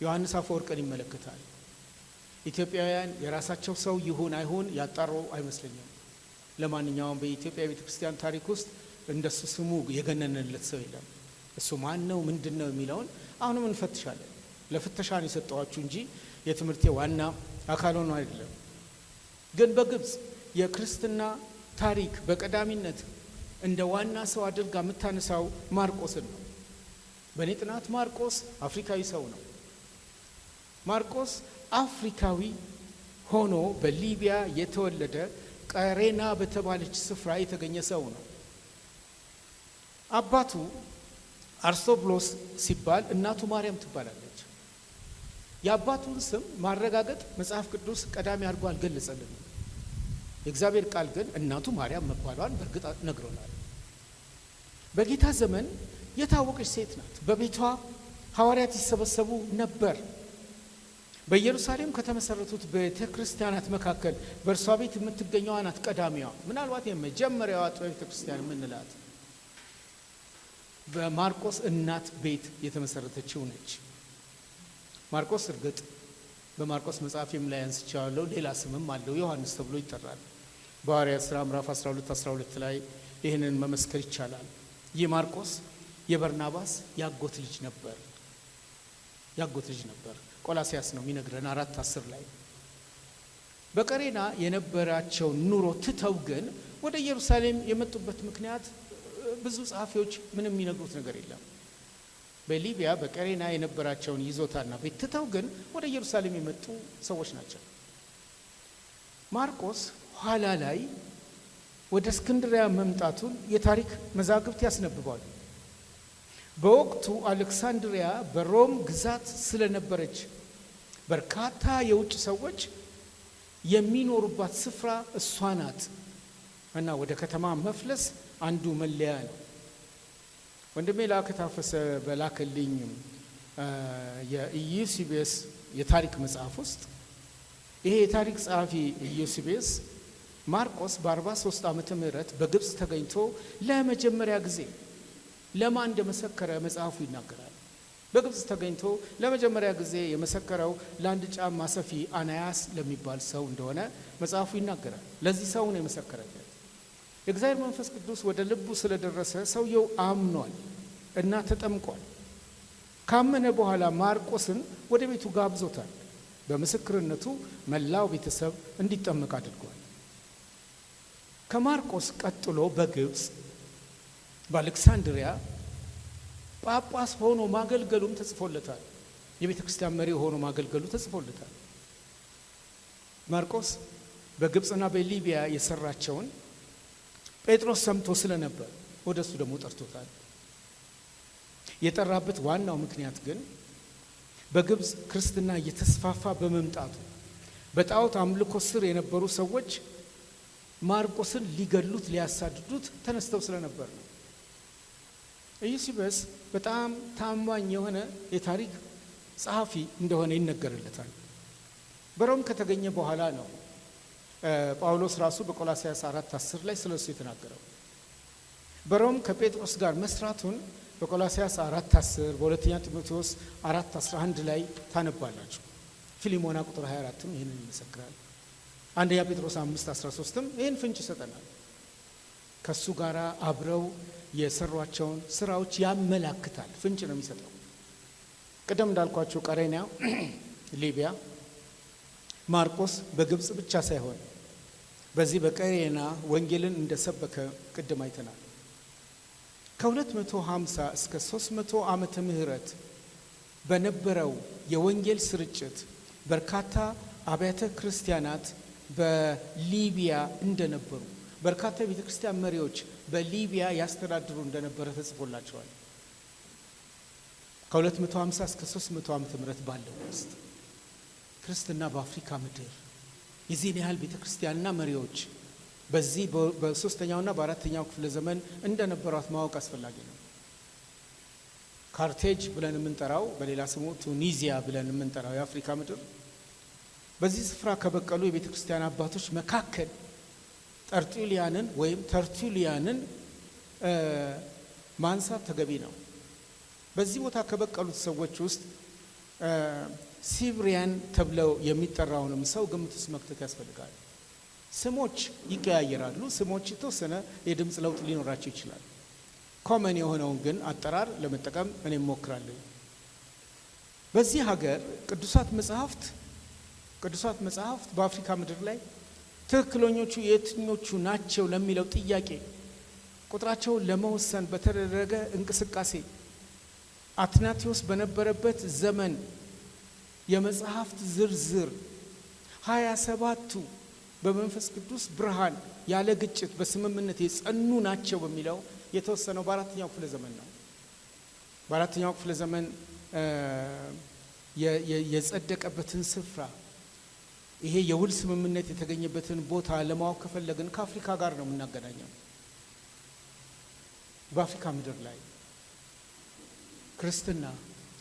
ዮሐንስ አፈወርቅን ይመለከታል። ኢትዮጵያውያን የራሳቸው ሰው ይሁን አይሁን ያጣሩ አይመስለኝም። ለማንኛውም በኢትዮጵያ ቤተ ክርስቲያን ታሪክ ውስጥ እንደሱ ስሙ የገነነለት ሰው የለም። እሱ ማን ነው፣ ምንድን ነው የሚለውን አሁንም እንፈትሻለን። ለፍተሻ ነው የሰጠኋችሁ እንጂ የትምህርቴ ዋና አካል ሆኖ አይደለም። ግን በግብፅ የክርስትና ታሪክ በቀዳሚነት እንደ ዋና ሰው አድርጋ የምታነሳው ማርቆስን ነው። በእኔ ጥናት ማርቆስ አፍሪካዊ ሰው ነው። ማርቆስ አፍሪካዊ ሆኖ በሊቢያ የተወለደ፣ ቀሬና በተባለች ስፍራ የተገኘ ሰው ነው። አባቱ አርስቶብሎስ ሲባል እናቱ ማርያም ትባላለች። የአባቱን ስም ማረጋገጥ መጽሐፍ ቅዱስ ቀዳሚ አድርጎ አልገለጸልንም። የእግዚአብሔር ቃል ግን እናቱ ማርያም መባሏን በእርግጥ ነግሮናል። በጌታ ዘመን የታወቀች ሴት ናት። በቤቷ ሐዋርያት ይሰበሰቡ ነበር። በኢየሩሳሌም ከተመሰረቱት ቤተ ክርስቲያናት መካከል በእርሷ ቤት የምትገኘዋ ናት ቀዳሚዋ፣ ምናልባት የመጀመሪያዋ ቤተ ክርስቲያን የምንላት በማርቆስ እናት ቤት የተመሰረተችው ነች። ማርቆስ እርግጥ በማርቆስ መጽሐፌም ላይ አንስቼዋለሁ። ሌላ ስምም አለው፣ ዮሐንስ ተብሎ ይጠራል። በሐዋርያት ሥራ ምዕራፍ 12 12 ላይ ይህንን መመስከር ይቻላል። ይህ ማርቆስ የበርናባስ ያጎት ልጅ ነበር። ያጎት ልጅ ነበር። ቆላስያስ ነው የሚነግረን 4:10 ላይ። በቀሬና የነበራቸው ኑሮ ትተው ግን ወደ ኢየሩሳሌም የመጡበት ምክንያት ብዙ ጸሐፊዎች ምንም የሚነግሩት ነገር የለም። በሊቢያ በቀሬና የነበራቸውን ይዞታና ቤት ትተው ግን ወደ ኢየሩሳሌም የመጡ ሰዎች ናቸው። ማርቆስ ኋላ ላይ ወደ እስክንድሪያ መምጣቱን የታሪክ መዛግብት ያስነብባሉ። በወቅቱ አሌክሳንድሪያ በሮም ግዛት ስለነበረች በርካታ የውጭ ሰዎች የሚኖሩባት ስፍራ እሷ ናት እና ወደ ከተማ መፍለስ አንዱ መለያ ነው። ወንድሜ ላከ ታፈሰ በላከልኝ የኢዩሲቢኤስ የታሪክ መጽሐፍ ውስጥ ይሄ የታሪክ ጸሐፊ ኢዩሲቢኤስ ማርቆስ በ43 ዓመተ ምህረት በግብፅ ተገኝቶ ለመጀመሪያ ጊዜ ለማን እንደመሰከረ መጽሐፉ ይናገራል። በግብፅ ተገኝቶ ለመጀመሪያ ጊዜ የመሰከረው ለአንድ ጫማ ሰፊ አናያስ ለሚባል ሰው እንደሆነ መጽሐፉ ይናገራል። ለዚህ ሰው ነው የመሰከረለት። የእግዚአብሔር መንፈስ ቅዱስ ወደ ልቡ ስለደረሰ ሰውየው አምኗል እና ተጠምቋል። ካመነ በኋላ ማርቆስን ወደ ቤቱ ጋብዞታል። በምስክርነቱ መላው ቤተሰብ እንዲጠመቅ አድርጓል። ከማርቆስ ቀጥሎ በግብፅ በአሌክሳንድሪያ ጳጳስ ሆኖ ማገልገሉም ተጽፎለታል። የቤተ ክርስቲያን መሪ ሆኖ ማገልገሉ ተጽፎለታል። ማርቆስ በግብፅና በሊቢያ የሰራቸውን ጴጥሮስ ሰምቶ ስለነበር ወደ እሱ ደግሞ ጠርቶታል። የጠራበት ዋናው ምክንያት ግን በግብፅ ክርስትና እየተስፋፋ በመምጣቱ በጣዖት አምልኮ ስር የነበሩ ሰዎች ማርቆስን ሊገሉት ሊያሳድዱት ተነስተው ስለነበር ነው። ኢዩሲበስ በጣም ታማኝ የሆነ የታሪክ ጸሐፊ እንደሆነ ይነገርለታል። በሮም ከተገኘ በኋላ ነው ጳውሎስ ራሱ በቆላስያስ 4:10 ላይ ስለ እሱ የተናገረው። በሮም ከጴጥሮስ ጋር መስራቱን በቆላስያስ 4:10፣ በሁለተኛ ጢሞቴዎስ 4:11 ላይ ታነባላችሁ። ፊሊሞና ቁጥር 24ም ይህንን ይመሰክራል። አንደኛ ጴጥሮስ 5:13ም ይህን ፍንጭ ይሰጠናል። ከሱ ጋር አብረው የሰሯቸውን ስራዎች ያመላክታል። ፍንጭ ነው የሚሰጠው። ቅድም እንዳልኳቸው ቀሬና ሊቢያ፣ ማርቆስ በግብፅ ብቻ ሳይሆን በዚህ በቀሬና ወንጌልን እንደሰበከ ቅድም አይተናል። ከ250 እስከ 300 ዓመተ ምህረት በነበረው የወንጌል ስርጭት በርካታ አብያተ ክርስቲያናት በሊቢያ እንደነበሩ፣ በርካታ የቤተ ክርስቲያን መሪዎች በሊቢያ ያስተዳድሩ እንደነበረ ተጽፎላቸዋል። ከ250 እስከ 300 ዓመተ ምህረት ባለው ውስጥ ክርስትና በአፍሪካ ምድር የዚህን ያህል ቤተ ክርስቲያንና መሪዎች በዚህ በሶስተኛውና በአራተኛው ክፍለ ዘመን እንደነበሯት ማወቅ አስፈላጊ ነው። ካርቴጅ ብለን የምንጠራው፣ በሌላ ስሙ ቱኒዚያ ብለን የምንጠራው የአፍሪካ ምድር፣ በዚህ ስፍራ ከበቀሉ የቤተ ክርስቲያን አባቶች መካከል ጠርጡሊያንን ወይም ተርቱሊያንን ማንሳት ተገቢ ነው። በዚህ ቦታ ከበቀሉት ሰዎች ውስጥ ሲብሪያን ተብለው የሚጠራውንም ሰው ግምት ውስጥ መክተት ያስፈልጋል። ስሞች ይቀያየራሉ። ስሞች የተወሰነ የድምፅ ለውጥ ሊኖራቸው ይችላል። Common የሆነውን ግን አጠራር ለመጠቀም እኔ እሞክራለሁ። በዚህ ሀገር ቅዱሳት መጽሐፍት በአፍሪካ ምድር ላይ ትክክለኞቹ የትኞቹ ናቸው ለሚለው ጥያቄ ቁጥራቸውን ለመወሰን በተደረገ እንቅስቃሴ አትናቴዎስ በነበረበት ዘመን የመጽሐፍት ዝርዝር 27ቱ በመንፈስ ቅዱስ ብርሃን ያለ ግጭት በስምምነት የጸኑ ናቸው በሚለው የተወሰነው በአራተኛው ክፍለ ዘመን ነው። በአራተኛው ክፍለ ዘመን የጸደቀበትን ስፍራ፣ ይሄ የውል ስምምነት የተገኘበትን ቦታ ለማወቅ ከፈለግን ከአፍሪካ ጋር ነው የምናገናኘው። በአፍሪካ ምድር ላይ ክርስትና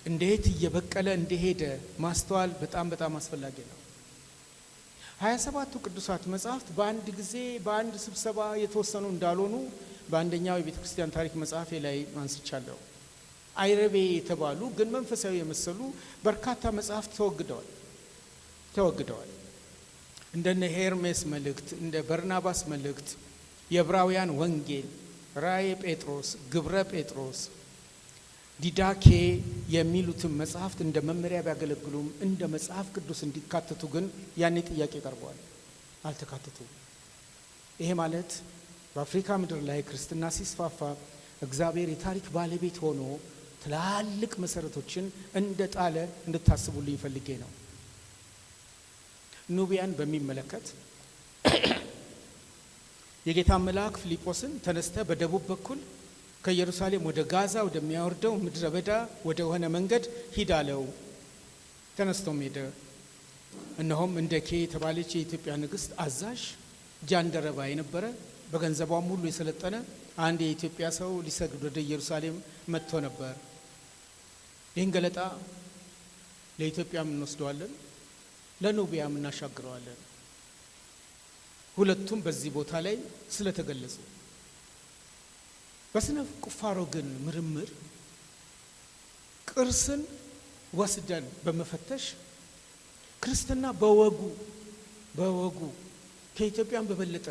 እንዴት እየበቀለ እንደሄደ ማስተዋል በጣም በጣም አስፈላጊ ነው። 27ቱ ቅዱሳት መጽሐፍት በአንድ ጊዜ በአንድ ስብሰባ የተወሰኑ እንዳልሆኑ በአንደኛው የቤተ ክርስቲያን ታሪክ መጽሐፌ ላይ አንስቻለሁ። አይረቤ የተባሉ ግን መንፈሳዊ የመሰሉ በርካታ መጽሐፍት ተወግደዋል። እንደነ ሄርሜስ መልእክት፣ እንደ በርናባስ መልእክት፣ የዕብራውያን ወንጌል፣ ራእየ ጴጥሮስ፣ ግብረ ጴጥሮስ፣ ዲዳኬ የሚሉትን መጽሐፍት እንደ መመሪያ ቢያገለግሉም እንደ መጽሐፍ ቅዱስ እንዲካተቱ ግን ያኔ ጥያቄ ቀርበዋል፣ አልተካተቱም። ይሄ ማለት በአፍሪካ ምድር ላይ ክርስትና ሲስፋፋ እግዚአብሔር የታሪክ ባለቤት ሆኖ ትላልቅ መሰረቶችን እንደ ጣለ እንድታስቡልኝ ፈልጌ ነው። ኑቢያን በሚመለከት የጌታ መልአክ ፊልጶስን "ተነስተህ በደቡብ በኩል ከኢየሩሳሌም ወደ ጋዛ ወደሚያወርደው ምድረ በዳ ወደ ሆነ መንገድ ሂድ አለው። ተነስቶም ሄደ። እነሆም ህንደኬ የተባለች የኢትዮጵያ ንግሥት አዛዥ ጃንደረባ የነበረ፣ በገንዘቧም ሁሉ የሰለጠነ አንድ የኢትዮጵያ ሰው ሊሰግድ ወደ ኢየሩሳሌም መጥቶ ነበር። ይህን ገለጣ ለኢትዮጵያም እንወስደዋለን፣ ለኑቢያም እናሻግረዋለን። ሁለቱም በዚህ ቦታ ላይ ስለተገለጹ። በስነ ቁፋሮ ግን ምርምር ቅርስን ወስደን በመፈተሽ ክርስትና በወጉ ከኢትዮጵያም በበለጠ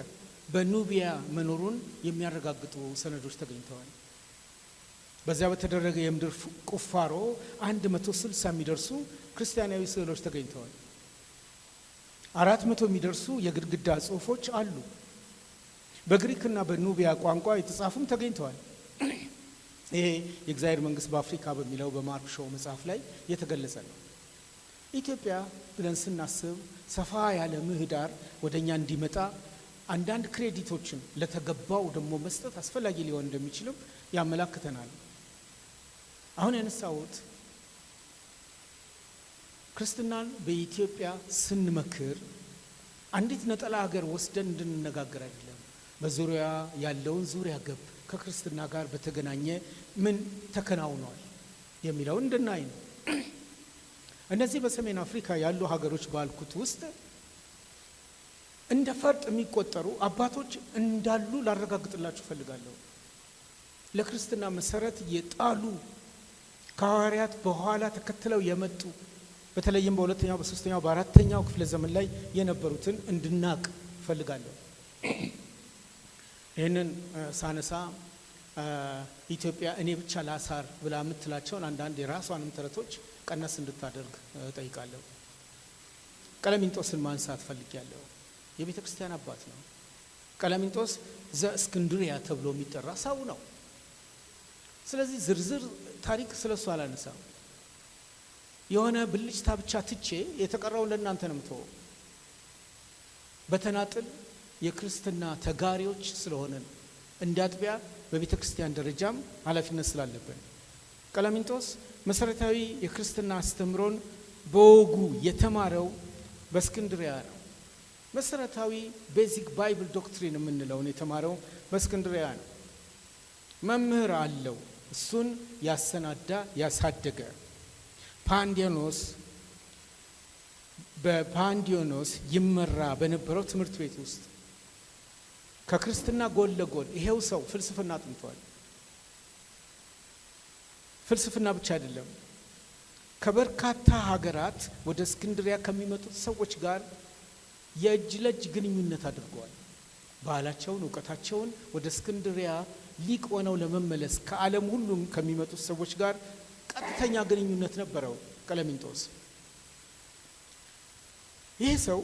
በኑቢያ መኖሩን የሚያረጋግጡ ሰነዶች ተገኝተዋል። በዚያ በተደረገ የምድር ቁፋሮ 160 የሚደርሱ ክርስቲያናዊ ስዕሎች ተገኝተዋል። 400 የሚደርሱ የግድግዳ ጽሑፎች አሉ። በግሪክና በኑቢያ ቋንቋ የተጻፉም ተገኝተዋል። ይሄ የእግዚአብሔር መንግስት በአፍሪካ በሚለው በማርክ ሾው መጽሐፍ ላይ የተገለጸ ነው። ኢትዮጵያ ብለን ስናስብ ሰፋ ያለ ምህዳር ወደ እኛ እንዲመጣ አንዳንድ credit ኦችን ለተገባው ደግሞ መስጠት አስፈላጊ ሊሆን እንደሚችልም ያመላክተናል። አሁን ያነሳሁት ክርስትናን በኢትዮጵያ ስንመክር አንዲት ነጠላ ሀገር ወስደን እንድንነጋገር አይደለም። በዙሪያ ያለውን ዙሪያ ገብ ከክርስትና ጋር በተገናኘ ምን ተከናውኗል የሚለውን እንድናይ ነው። እነዚህ በሰሜን አፍሪካ ያሉ ሀገሮች ባልኩት ውስጥ እንደ ፈርጥ የሚቆጠሩ አባቶች እንዳሉ ላረጋግጥላችሁ እፈልጋለሁ። ለክርስትና መሰረት የጣሉ፣ ከሐዋርያት በኋላ ተከትለው የመጡ፣ በተለይም በሁለተኛው፣ በሶስተኛው፣ በአራተኛው ክፍለ ዘመን ላይ የነበሩትን እንድናቅ እፈልጋለሁ። ይህንን ሳነሳ ኢትዮጵያ እኔ ብቻ ላሳር ብላ የምትላቸውን አንዳንድ የራሷንም ተረቶች ቀነስ እንድታደርግ እጠይቃለሁ። ቀለሚንጦስን ማንሳት ፈልጌያለሁ። የቤተ ክርስቲያን አባት ነው። ቀለሚንጦስ ዘእስክንድርያ ተብሎ የሚጠራ ሰው ነው። ስለዚህ ዝርዝር ታሪክ ስለሱ አላነሳም። የሆነ ብልጭታ ብቻ ትቼ የተቀረውን ለእናንተ ነው የምተወው። በተናጥል የክርስትና ተጋሪዎች ስለሆነን እንደ አጥቢያ በቤተ ክርስቲያን ደረጃም ኃላፊነት ስላለብን ቀለሚንጦስ መሰረታዊ የክርስትና አስተምሮን በወጉ የተማረው በእስክንድሪያ ነው። መሰረታዊ basic Bible doctrine የምንለውን የተማረው በእስክንድሪያ ነው። መምህር አለው፣ እሱን ያሰናዳ ያሳደገ ፓንዲዮኖስ በፓንዲዮኖስ ይመራ በነበረው ትምህርት ቤት ውስጥ ከክርስትና ጎን ለጎን ይሄው ሰው ፍልስፍና አጥንቷል። ፍልስፍና ብቻ አይደለም፣ ከበርካታ ሀገራት ወደ እስክንድሪያ ከሚመጡት ሰዎች ጋር የእጅ ለእጅ ግንኙነት አድርገዋል። ባህላቸውን፣ እውቀታቸውን ወደ እስክንድሪያ ሊቅ ሆነው ለመመለስ ከዓለም ሁሉም ከሚመጡት ሰዎች ጋር ቀጥተኛ ግንኙነት ነበረው ቀለሚንጦስ። ይህ ሰው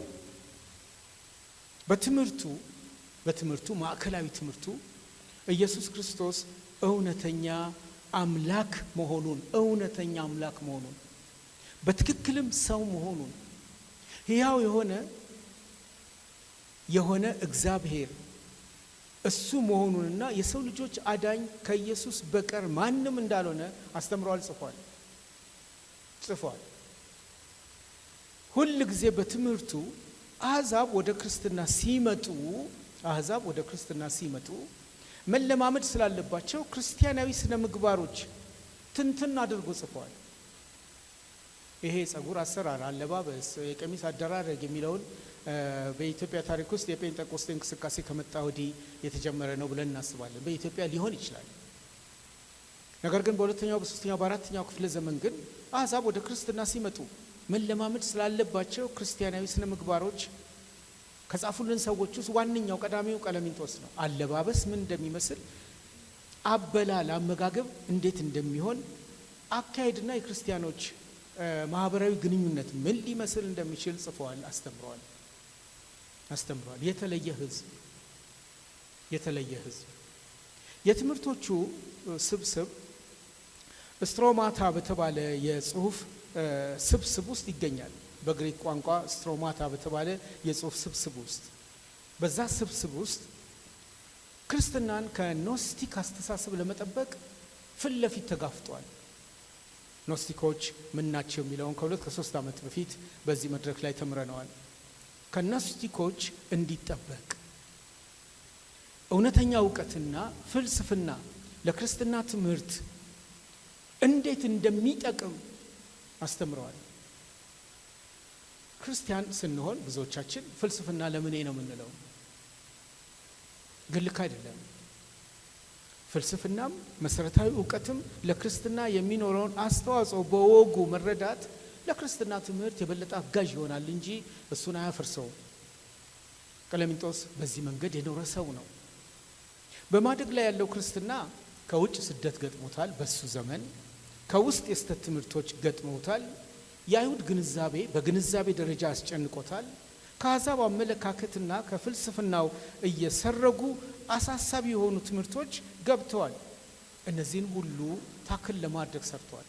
በትምህርቱ ማዕከላዊ ትምህርቱ ኢየሱስ ክርስቶስ እውነተኛ አምላክ መሆኑን እውነተኛ አምላክ መሆኑን በትክክልም ሰው መሆኑን ሕያው የሆነ እግዚአብሔር እሱ መሆኑንና የሰው ልጆች አዳኝ ከኢየሱስ በቀር ማንም እንዳልሆነ አስተምሯል፣ ጽፏል። ሁል ጊዜ በትምህርቱ አሕዛብ ወደ ክርስትና ሲመጡ አሕዛብ ወደ ክርስትና ሲመጡ መለማመድ ስላለባቸው ክርስቲያናዊ ስነ ምግባሮች ትንትን አድርጎ ጽፏል። ይሄ የጸጉር አሰራር፣ አለባበስ፣ የቀሚስ አደራረግ የሚለውን በኢትዮጵያ ታሪክ ውስጥ የጴንጤቆስጤ እንቅስቃሴ ከመጣ ወዲህ የተጀመረ ነው ብለን እናስባለን። በኢትዮጵያ ሊሆን ይችላል። ነገር ግን በሁለተኛው፣ በሶስተኛው፣ በአራተኛው ክፍለ ዘመን ግን አሕዛብ ወደ ክርስትና ሲመጡ መለማመድ ስላለባቸው ክርስቲያናዊ ስነ ምግባሮች ከጻፉልን ሰዎች ውስጥ ዋነኛው ቀዳሚው ቀለሚንጦስ ነው። አለባበስ ምን እንደሚመስል፣ አበላል፣ አመጋገብ እንዴት እንደሚሆን፣ አካሄድና የክርስቲያኖች ማህበራዊ ግንኙነት ምን ሊመስል እንደሚችል ጽፈዋል፣ አስተምረዋል። የተለየ ሕዝብ የተለየ ሕዝብ የትምህርቶቹ ስብስብ ስትሮማታ በተባለ የጽሁፍ ስብስብ ውስጥ ይገኛል። በግሪክ ቋንቋ ስትሮማታ በተባለ የጽሁፍ ስብስብ ውስጥ፣ በዛ ስብስብ ውስጥ ክርስትናን ከ Gnostic አስተሳሰብ ለመጠበቅ ፊት ለፊት ተጋፍጧል። ኖስቲኮች ምን ናቸው የሚለውን ከ2 ከ3 ዓመት በፊት በዚህ መድረክ ላይ ተምረነዋል። ከኖስቲኮች እንዲጠበቅ እውነተኛ እውቀትና ፍልስፍና ለክርስትና ትምህርት እንዴት እንደሚጠቅም አስተምረዋል። ክርስቲያን ስንሆን ብዙዎቻችን ፍልስፍና ለምኔ ነው የምንለው፣ ግን ልክ አይደለም። ፍልስፍናም መሰረታዊ እውቀትም ለክርስትና የሚኖረውን አስተዋጽኦ በወጉ መረዳት ለክርስትና ትምህርት የበለጠ አጋዥ ይሆናል እንጂ እሱን አያፈርሰውም። ቀለሚንጦስ በዚህ መንገድ የኖረ ሰው ነው። በማደግ ላይ ያለው ክርስትና ከውጭ ስደት ገጥሞታል። በሱ ዘመን ከውስጥ የስህተት ትምህርቶች ገጥመውታል። የአይሁድ ግንዛቤ በግንዛቤ ደረጃ አስጨንቆታል። ከአሕዛብ አመለካከትና ከፍልስፍናው እየሰረጉ አሳሳቢ የሆኑ ትምህርቶች ገብተዋል። እነዚህን ሁሉ tackle ለማድረግ ሰርተዋል።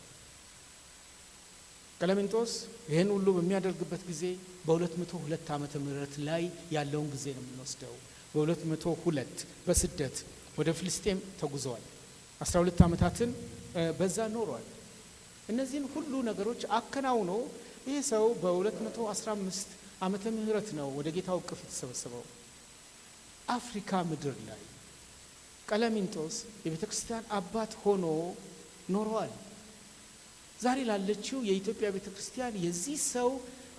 ቀለሚንጦስ ይህን ሁሉ በሚያደርግበት ጊዜ በ202 ዓመተ ምህረት ላይ ያለውን ጊዜ ነው የምንወስደው። በ202 በስደት ወደ ፍልስጤም ተጉዘዋል። 12 ዓመታትን በዛ ኖሯል። እነዚህን ሁሉ ነገሮች አከናውኖ ይህ ሰው በ215 ዓመተ ምህረት ነው ወደ ጌታው እቅፍ የተሰበሰበው። አፍሪካ ምድር ላይ ቀለሚንጦስ የቤተ ክርስቲያን አባት ሆኖ ኖረዋል። ዛሬ ላለችው የኢትዮጵያ ቤተ ክርስቲያን የዚህ ሰው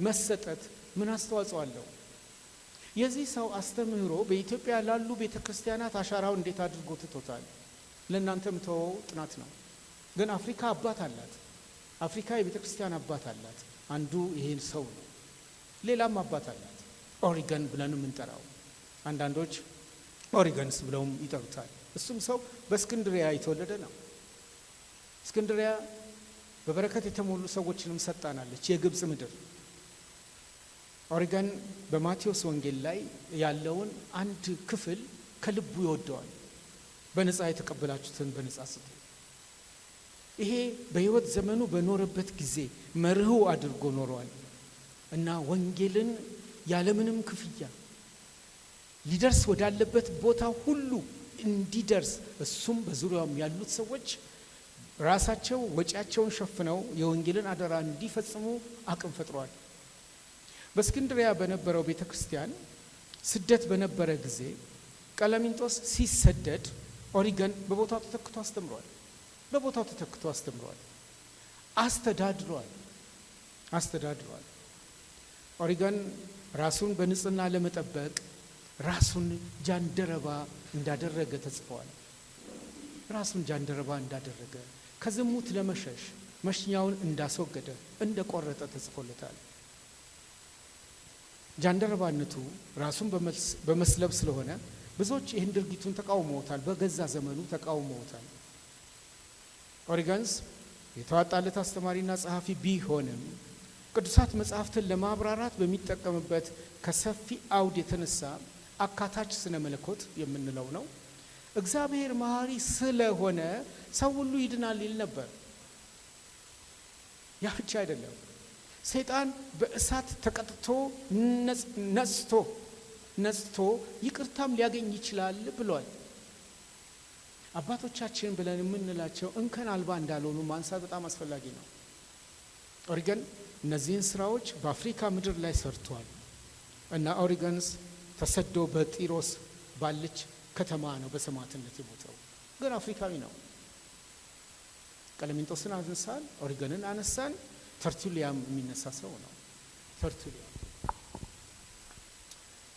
መሰጠት ምን አስተዋጽኦ አለው? የዚህ ሰው አስተምህሮ በኢትዮጵያ ላሉ ቤተ ክርስቲያናት አሻራው እንዴት አድርጎ ትቶታል? ለእናንተ ምተወው ጥናት ነው። ግን አፍሪካ አባት አላት። አፍሪካ የቤተ ክርስቲያን አባት አላት። አንዱ ይሄን ሰው ነው። ሌላም አባት አላት፣ ኦሪገን ብለን የምንጠራው፣ አንዳንዶች ኦሪገንስ ብለውም ይጠሩታል። እሱም ሰው በእስክንድሪያ የተወለደ ነው። እስክንድሪያ በበረከት የተሞሉ ሰዎችንም ሰጣናለች። የግብፅ ምድር ኦሪገን በማቴዎስ ወንጌል ላይ ያለውን አንድ ክፍል ከልቡ ይወደዋል። በነፃ የተቀበላችሁትን በነፃ ስጡ። ይሄ በሕይወት ዘመኑ በኖረበት ጊዜ መርሁ አድርጎ ኖረዋል እና ወንጌልን ያለምንም ክፍያ ሊደርስ ወዳለበት ቦታ ሁሉ እንዲደርስ እሱም በዙሪያውም ያሉት ሰዎች ራሳቸው ወጪያቸውን ሸፍነው የወንጌልን አደራ እንዲፈጽሙ አቅም ፈጥረዋል። በእስክንድሪያ በነበረው ቤተ ክርስቲያን ስደት በነበረ ጊዜ ቀለሚንጦስ ሲሰደድ ኦሪገን በቦታው ተተክቶ አስተምሯል። በቦታው ተተክቶ አስተምሯል። አስተዳድሯል አስተዳድሯል። ኦሪገን ራሱን በንጽህና ለመጠበቅ ራሱን ጃንደረባ እንዳደረገ ተጽፏል። ራሱን ጃንደረባ እንዳደረገ፣ ከዝሙት ለመሸሽ መሽኛውን እንዳስወገደ፣ እንደቆረጠ ተጽፎለታል። ጃንደረባነቱ ራሱን በመስለብ ስለሆነ ብዙዎች ይህን ድርጊቱን ተቃውመውታል። በገዛ ዘመኑ ተቃውመውታል። ኦሪገንስ የተዋጣለት አስተማሪና ጸሐፊ ቢሆንም ቅዱሳት መጽሐፍትን ለማብራራት በሚጠቀምበት ከሰፊ አውድ የተነሳ አካታች ስነ መለኮት የምንለው ነው። እግዚአብሔር መሐሪ ስለሆነ ሰው ሁሉ ይድናል ይል ነበር። ያ ብቻ አይደለም። ሰይጣን በእሳት ተቀጥቶ ነጽቶ ነጽቶ ይቅርታም ሊያገኝ ይችላል ብሏል። አባቶቻችን ብለን የምንላቸው እንከን አልባ እንዳልሆኑ ማንሳት በጣም አስፈላጊ ነው። ኦሪገን እነዚህን ስራዎች በአፍሪካ ምድር ላይ ሰርቷል እና ኦሪገንስ ተሰዶ በጢሮስ ባለች ከተማ ነው በሰማዕትነት የሞተው። ግን አፍሪካዊ ነው። ቀለሚንጦስን አነሳን፣ ኦሪገንን አነሳን። ተርቱሊያም የሚነሳ ሰው ነው።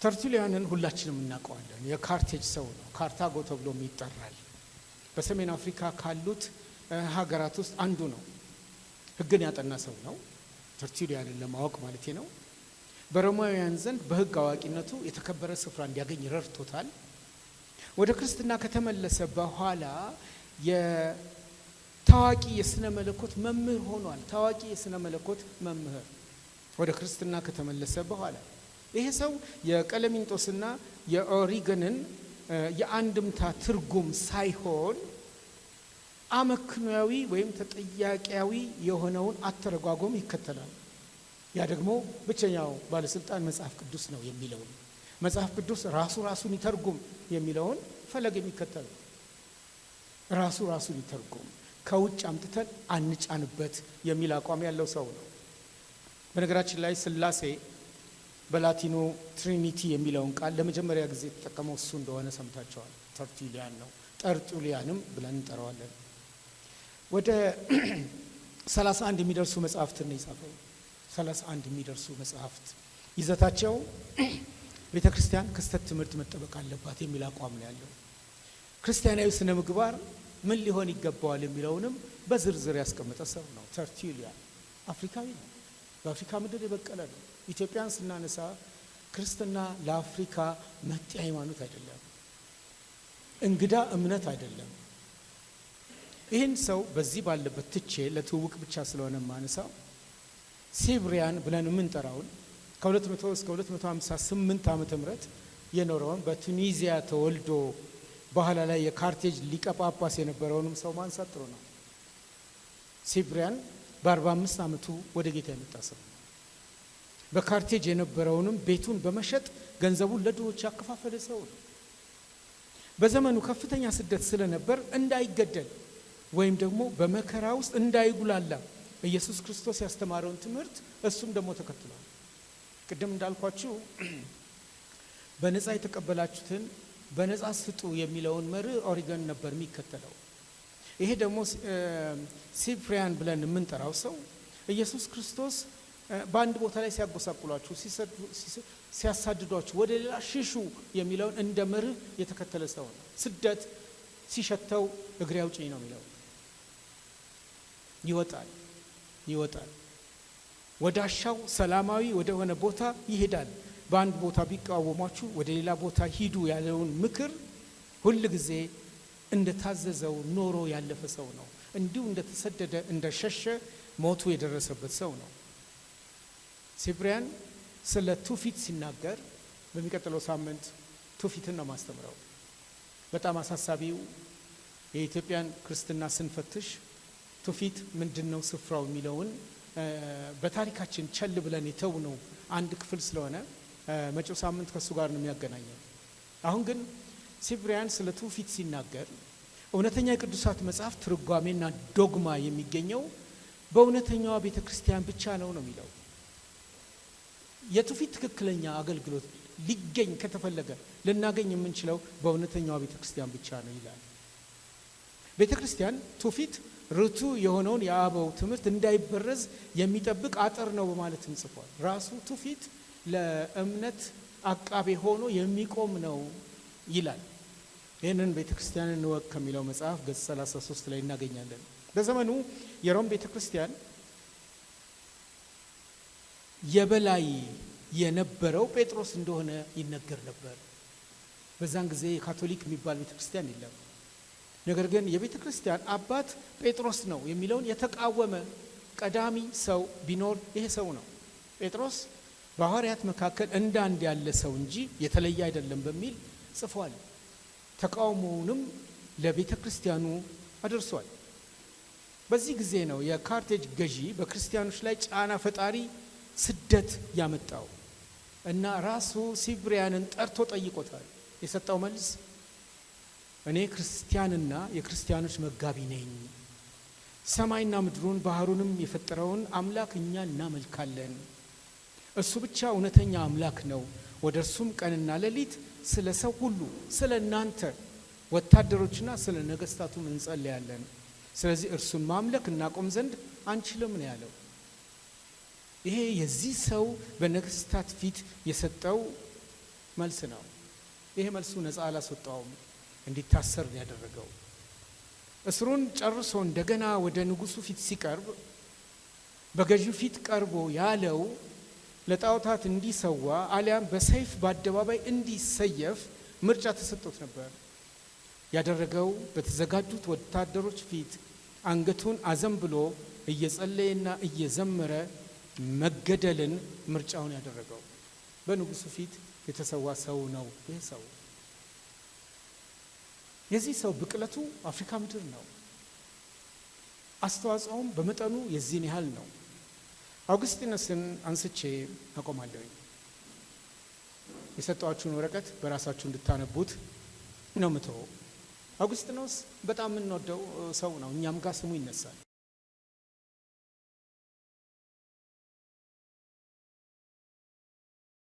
ተርቱሊያንን ሁላችንም እናውቀዋለን። የካርቴጅ ሰው ነው። ካርታጎ ተብሎም ይጠራል። በሰሜን አፍሪካ ካሉት ሀገራት ውስጥ አንዱ ነው። ሕግን ያጠና ሰው ነው። ተርቱሊያንን ለማወቅ ማለት ነው። በሮማውያን ዘንድ በሕግ አዋቂነቱ የተከበረ ስፍራ እንዲያገኝ ረድቶታል። ወደ ክርስትና ከተመለሰ በኋላ የታዋቂ የስነ መለኮት መምህር ሆኗል። ታዋቂ የስነ መለኮት መምህር ወደ ክርስትና ከተመለሰ በኋላ ይሄ ሰው የቀለሚንጦስና የኦሪገንን የአንድምታ ትርጉም ሳይሆን አመክንያዊ ወይም ተጠያቂያዊ የሆነውን አተረጓጎም ይከተላል። ያ ደግሞ ብቸኛው ባለስልጣን መጽሐፍ ቅዱስ ነው የሚለውን፣ መጽሐፍ ቅዱስ ራሱ ራሱን ይተርጉም የሚለውን ፈለግ የሚከተል፣ ራሱ ራሱን ይተርጉም፣ ከውጭ አምጥተን አንጫንበት የሚል አቋም ያለው ሰው ነው። በነገራችን ላይ ስላሴ በላቲኑ Trinity የሚለውን ቃል ለመጀመሪያ ጊዜ የተጠቀመው እሱ እንደሆነ ሰምታችኋል። ተርቱሊያን ነው። ጠርጡሊያንም ብለን እንጠራዋለን። ወደ 31 የሚደርሱ መጽሐፍትን ነው የጻፈው። 31 የሚደርሱ መጽሐፍት ይዘታቸው ቤተ ክርስቲያን ከስህተት ትምህርት መጠበቅ አለባት የሚል አቋም ነው ያለው። ክርስቲያናዊ ስነ ምግባር ምን ሊሆን ይገባዋል የሚለውንም በዝርዝር ያስቀመጠ ሰው ነው። ተርቱሊያን አፍሪካዊ ነው። በአፍሪካ ምድር የበቀለ ነው። ኢትዮጵያን ስናነሳ ክርስትና ለአፍሪካ መጤ ሃይማኖት አይደለም፣ እንግዳ እምነት አይደለም። ይህን ሰው በዚህ ባለበት ትቼ ለትውውቅ ብቻ ስለሆነ ማነሳው ሲብሪያን ብለን የምንጠራውን ከ200 እስከ 258 ዓመተ ምህረት የኖረውን፣ በቱኒዚያ ተወልዶ በኋላ ላይ የካርቴጅ ሊቀ ጳጳስ የነበረውንም ሰው ማንሳት ጥሩ ነው። ሲብሪያን በ45 ዓመቱ ወደ ጌታ የመጣ ሰው ነው። በካርቴጅ የነበረውንም ቤቱን በመሸጥ ገንዘቡን ለድሆች ያከፋፈለ ሰው ነው። በዘመኑ ከፍተኛ ስደት ስለነበር እንዳይገደል ወይም ደግሞ በመከራ ውስጥ እንዳይጉላላ ኢየሱስ ክርስቶስ ያስተማረውን ትምህርት እሱም ደግሞ ተከትሏል። ቅድም እንዳልኳችሁ በነፃ የተቀበላችሁትን በነፃ ስጡ የሚለውን መርህ ኦሪገን ነበር የሚከተለው። ይሄ ደግሞ ሲፕሪያን ብለን የምንጠራው ሰው ኢየሱስ ክርስቶስ በአንድ ቦታ ላይ ሲያጎሳቁሏችሁ፣ ሲያሳድዷችሁ ወደ ሌላ ሽሹ የሚለውን እንደ መርህ የተከተለ ሰው ነው። ስደት ሲሸተው እግሬ አውጪኝ ነው የሚለው። ይወጣል ይወጣል። ወዳሻው ሰላማዊ ወደሆነ ቦታ ይሄዳል። በአንድ ቦታ ቢቃወሟችሁ ወደ ሌላ ቦታ ሂዱ ያለውን ምክር ሁል ጊዜ እንደታዘዘው ኖሮ ያለፈ ሰው ነው። እንዲሁ እንደተሰደደ እንደሸሸ ሞቱ የደረሰበት ሰው ነው። ሲፕሪያን ስለ ትውፊት ሲናገር፣ በሚቀጥለው ሳምንት ትውፊትን ነው ማስተምረው። በጣም አሳሳቢው የኢትዮጵያን ክርስትና ስንፈትሽ ትውፊት ምንድን ነው ስፍራው የሚለውን በታሪካችን ቸል ብለን የተውነው አንድ ክፍል ስለሆነ መጪው ሳምንት ከእሱ ጋር ነው የሚያገናኘው። አሁን ግን ሲፕሪያን ስለ ትውፊት ሲናገር እውነተኛ የቅዱሳት መጽሐፍ ትርጓሜና ዶግማ የሚገኘው በእውነተኛዋ ቤተ ክርስቲያን ብቻ ነው ነው የሚለው። የትውፊት ትክክለኛ አገልግሎት ሊገኝ ከተፈለገ ልናገኝ የምንችለው በእውነተኛዋ ቤተ ክርስቲያን ብቻ ነው ይላል። ቤተ ክርስቲያን ትውፊት ርቱዕ የሆነውን የአበው ትምህርት እንዳይበረዝ የሚጠብቅ አጥር ነው በማለትም ጽፏል። ራሱ ትውፊት ለእምነት አቃቤ ሆኖ የሚቆም ነው ይላል። ይህንን ቤተ ክርስቲያንን እንወቅ ከሚለው መጽሐፍ ገጽ 33 ላይ እናገኛለን። በዘመኑ የሮም ቤተ ክርስቲያን የበላይ የነበረው ጴጥሮስ እንደሆነ ይነገር ነበር። በዛን ጊዜ የካቶሊክ የሚባል ቤተ ክርስቲያን የለም። ነገር ግን የቤተ ክርስቲያን አባት ጴጥሮስ ነው የሚለውን የተቃወመ ቀዳሚ ሰው ቢኖር ይሄ ሰው ነው። ጴጥሮስ በሐዋርያት መካከል እንዳንድ ያለ ሰው እንጂ የተለየ አይደለም በሚል ጽፏል። ተቃውሞውንም ለቤተ ክርስቲያኑ አድርሷል። በዚህ ጊዜ ነው የካርቴጅ ገዢ በክርስቲያኖች ላይ ጫና ፈጣሪ ስደት ያመጣው እና ራሱ ሲፕሪያንን ጠርቶ ጠይቆታል። የሰጠው መልስ እኔ ክርስቲያንና የክርስቲያኖች መጋቢ ነኝ። ሰማይና ምድሩን ባህሩንም የፈጠረውን አምላክ እኛ እናመልካለን። እሱ ብቻ እውነተኛ አምላክ ነው። ወደ እርሱም ቀንና ሌሊት ስለ ሰው ሁሉ፣ ስለ እናንተ ወታደሮችና ስለ ነገስታቱም እንጸልያለን። ስለዚህ እርሱን ማምለክ እናቆም ዘንድ አንችልም ነው ያለው። ይሄ የዚህ ሰው በነገስታት ፊት የሰጠው መልስ ነው። ይሄ መልሱ ነፃ አላስወጣውም፣ እንዲታሰር ነው ያደረገው። እስሩን ጨርሶ እንደገና ወደ ንጉሱ ፊት ሲቀርብ፣ በገዢው ፊት ቀርቦ ያለው ለጣዖታት እንዲሰዋ አሊያም በሰይፍ በአደባባይ እንዲሰየፍ ምርጫ ተሰጥቶት ነበር። ያደረገው በተዘጋጁት ወታደሮች ፊት አንገቱን አዘንብሎ እየጸለየና እየዘመረ መገደልን ምርጫውን ያደረገው። በንጉሱ ፊት የተሰዋ ሰው ነው ይህ ሰው። የዚህ ሰው ብቅለቱ አፍሪካ ምድር ነው። አስተዋጽኦም በመጠኑ የዚህን ያህል ነው። አውግስጢኖስን አንስቼ አቆማለሁኝ። የሰጠኋችሁን ወረቀት በራሳችሁ እንድታነቡት ነው ምተወው። አውግስጢኖስ በጣም የምንወደው ሰው ነው። እኛም ጋር ስሙ ይነሳል።